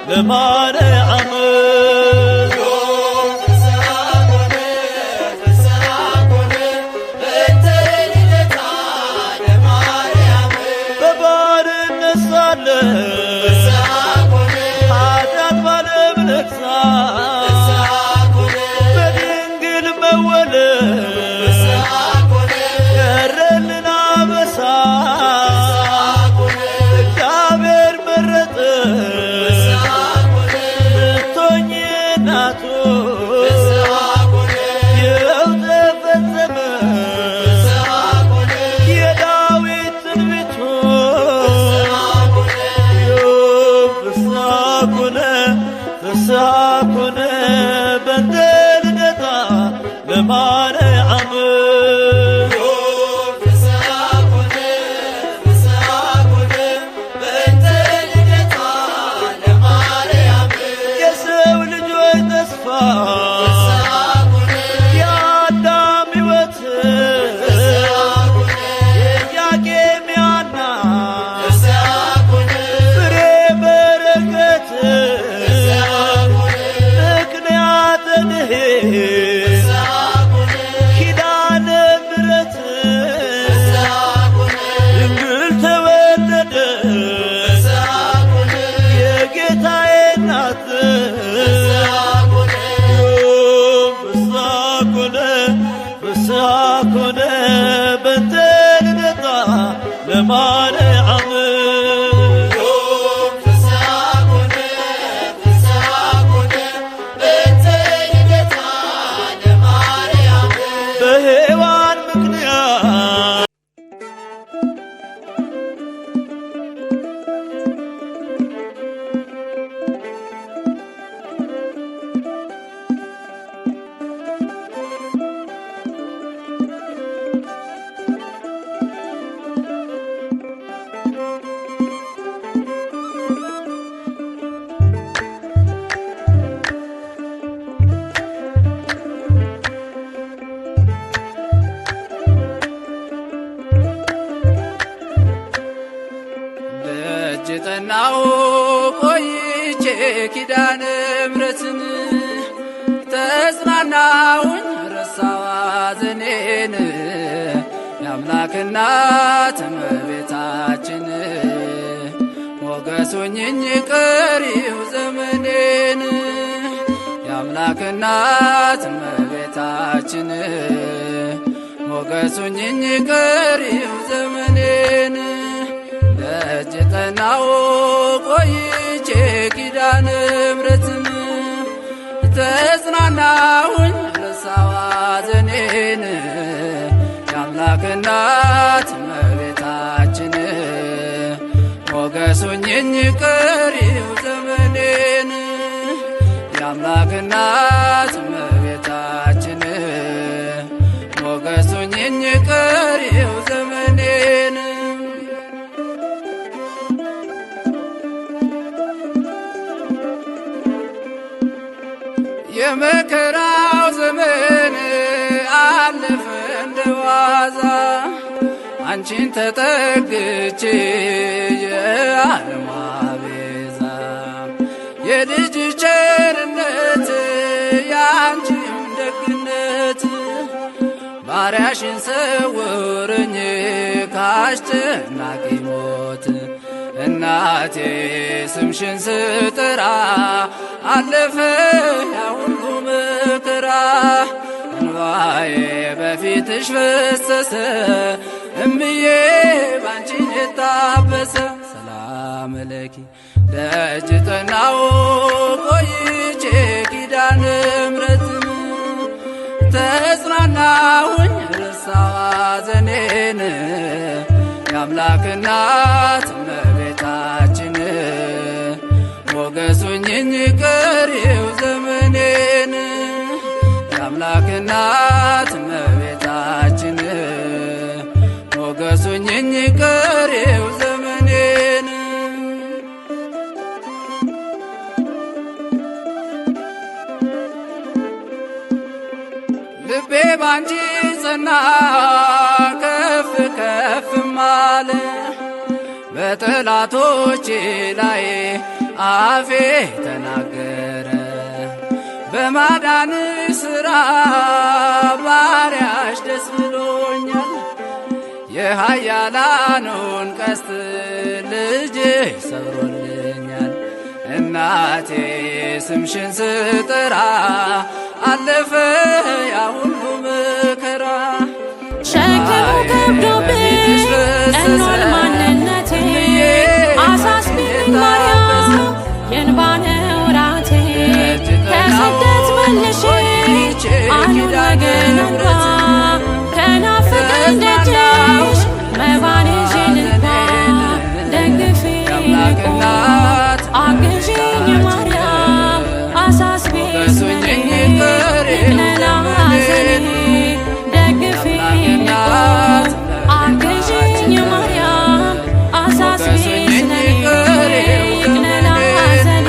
ለማርያም። በባርነት ሳለ ኃጢአት ባለም ነግሳ በድንግል መወለድ ቀረልን አበሳ። እግዚአብሔር መረጠን ልትሆኚ እናቱ፣ ይኸው ተፈጸመ የዳዊት ትንቢቱ። ፍስሐ ኮነ፣ ፍስሐ ኮነ በእንተ ልደታ ለማርያም። የሰው ልጆች ተስፋ፣ የአዳም ሕይወት፣ የኢያቄም ያና ፍሬ በረከት፣ ምክንያተ ድኅነት ኪዳነ ምሕረት፣ ድንግል ተወለደች የጌታዬ እናት። ፍስሐ ኮነ፣ ፍስሐ ኮነ በእንተ ልደታ ለማርያም። በሔዋን ምክንያት። ደጅ ጠናው ቆይቼ ኪዳነ ምሕረትን፣ ተጽናናሁኝ ረሳዋ ሐዘኔን። የአምላክ እናት እመቤታችን ሞገሱኝኝ ቀሪው ዘመኔን። የአምላክ እናት እመቤታችን ሞገሱኝኝ ቀሪው ዘመኔን። ደጅ ጠናው ቆይቼ ኪዳነ ምሕረትን፣ ተጽናናሁኝ ረሳዋ ሐዘኔን። የአምላክ እናት እመቤታችን ሞገሱኝኝ ቀሪው ዘመኔን። የአምላክ እናት እመቤታችን ሞገሱኝኝ ቀሪው ዘመኔን። የመከራው ዘመን አለፈ እንደዋዛ፣ አንቺን ተጠግቼ የዓለሟ ቤዛ። የልጅ ቸርነት የአንቺም ደግነት ባሪያሽን ሰውርኝ ካስጨናቂ ሞት። እናቴ ስምሽን ስጠራ አለፈ ያ ሁሉ መከራ። እንባዬ በፊትሽ ፈሰሰ፣ እምዬ ባንቺ የታበሰ። ሰላም ለኪ ደጅ ጠናው ቆይቼ ኪዳነ ምሕረትን፣ ተጽናናሁኝ ረሳዋ ሐዘኔን። የአምላክ እናት እመቤታችን ሞገሱኝኝ ቀሪው ዘመኔን። የአምላክ እናት እመቤታችን ሞገሱኝኝ ቀሪው ዘመኔን። ልቤ ባንቺ ጸና ከፍ ከፍ ማለ፣ በጠላቶቼ ላይ አፌ ተናገረ። በማዳንሽ ሥራ ባሪያሽ ደስ ብሎኛል። የኃያላኑን ቀስት ልጅሽ ሰብሮልኛል። እናቴ ስምሽን ስጠራ አለፈ ያ ሁሉ መከራ። ሸክሙ ከብዶብኝ ቀሏል ማንነቴ፣ አሳስቢኝ ማርያም የእንባ ነውራቴ። ከስደት መልሼ አኑር ወገን እንባ፣ ከናፍቀኝ ደጅሽ መባን ይዤ ልግባ። ደግፊኝ ልቁም አግዢኝ ማርያም፣ አሳስቢ ስለኔ ይቅለል ሐዘኔ። ደግፊኝ ልቁም አግዢኝ ማርያም፣ አሳስቢ ስለኔ ይቅለል ሐዘኔ።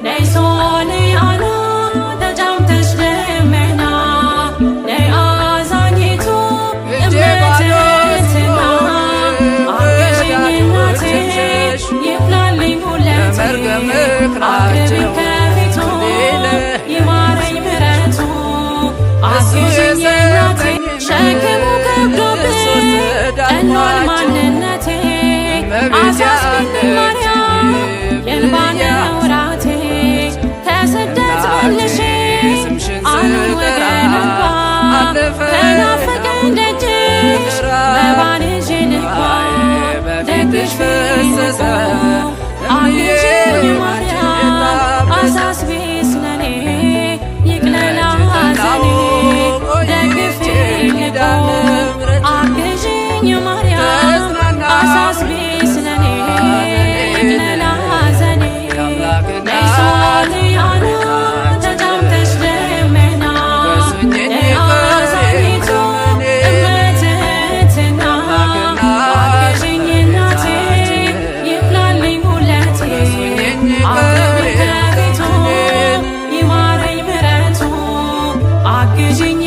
ነይ ሶልያና ተጫምተሽ ደመና፣ ነይ አዛኝቱ እመትህትና፣ አግዢኝ እናቴ ይፍላልኝ ሁለቴ። አቅርቢኝ ከፊቱ ይማረኝ ምሕረቱ። አግዢኝ እናቴ ሸክሙ ከብዶብኝ ቀሏል ማንነቴ፣ አሳስቢኝ ማርያም የእንባ ነውራቴ። ከስደት መልሼ አኑር ወገን እንባ፣ ከናፈቀኝ ደጅሽ መባን ይዤ ልግባ። ደግፊኝ ልቁም አግዢኝ ማርያም፣ አሳስቢ ስለኔ ይቅለል ሐዘኔ። ደግፊኝ ልቁም አግዢኝ ማርያም፣ አሳስቢ ስለኔ ይቅለል ሐዘኔ። ነይ ሶልያና ተጫምተሽ ደመና፣ ነይ አዛኝቱ እመትህትና፣ አግዢኝ እናቴ ይፍላልኝ ሁለቴ። አቅርቢኝ ከፊቱ ይማረኝ ምሕረቱ። አግዢኝ